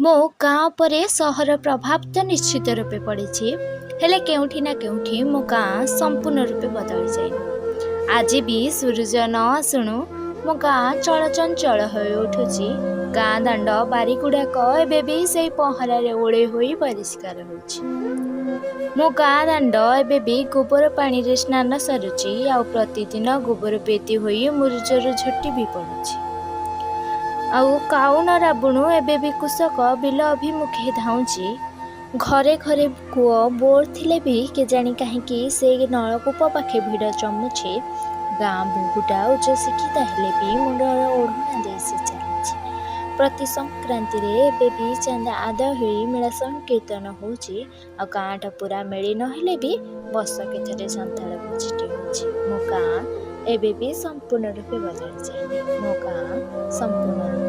ମୋ ଗାଁ ଉପରେ ସହର ପ୍ରଭାବ ତ ନିଶ୍ଚିତ ରୂପେ ପଡ଼ିଛି, ହେଲେ କେଉଁଠି ନା କେଉଁଠି ମୋ ଗାଁ ସମ୍ପୂର୍ଣ୍ଣ ରୂପେ ବଦଳି ଯାଇନି। ଆଜି ବି ସୂରୁଜ ନ ଆସୁଣୁ ମୋ ଗାଁ ଚଳଚଞ୍ଚଳ ହୋଇ ଉଠୁଛି। ଗାଁ ଦାଣ୍ଡ ବାରିଗୁଡ଼ାକ ଏବେ ବି ସେଇ ପହଁରାରେ ଓଳେଇ ହୋଇ ପରିଷ୍କାର ହେଉଛି। ମୋ ଗାଁ ଦାଣ୍ଡ ଏବେ ବି ଗୋବର ପାଣିରେ ସ୍ନାନ ସାରୁଛି, ଆଉ ପ୍ରତିଦିନ ଗୋବର ପେତି ହୋଇ ମୁରୁଜରୁ ଝୋଟି ବି ପଡ଼ୁଛି। ଆଉ କାଉ ନ ରାବୁଣୁ ଏବେ ବି କୃଷକ ବିଲ ଅଭିମୁଖେ ଧାଉଁଛି। ଘରେ ଘରେ କୂଅ ବୋର୍ ଥିଲେ ବି କେଜାଣି କାହିଁକି ସେଇ ନଳକୂପ ପାଖେ ଭିଡ଼ ଜମୁଛି। ଗାଁ ବୋହୂଟା ଉଚ୍ଚଶିକ୍ଷିତା ହେଲେ ବି ମୁଣ୍ଡର ଓଢ଼ଣା ଦେଇ ସେ ଚାଲିଛି। ପ୍ରତି ସଂକ୍ରାନ୍ତିରେ ଏବେ ବି ଚାନ୍ଦା ଆଦାୟ ହୋଇ ମେଳା ସଂକୀର୍ତ୍ତନ ହେଉଛି, ଆଉ ଗାଁଟା ପୁରା ମେଳି ନହେଲେ ବି ବର୍ଷକେ ଥରେ ସାନ୍ତାଳ ଭୋଜିଟି ହେଉଛି। ମୋ ଗାଁ ଏବେ ବି ସମ୍ପୂର୍ଣ୍ଣ ରୂପେ ବଦଳି ଯାଇନି। ମୋ ଗାଁ ସମ୍ପୂର୍ଣ୍ଣ ରୂପେ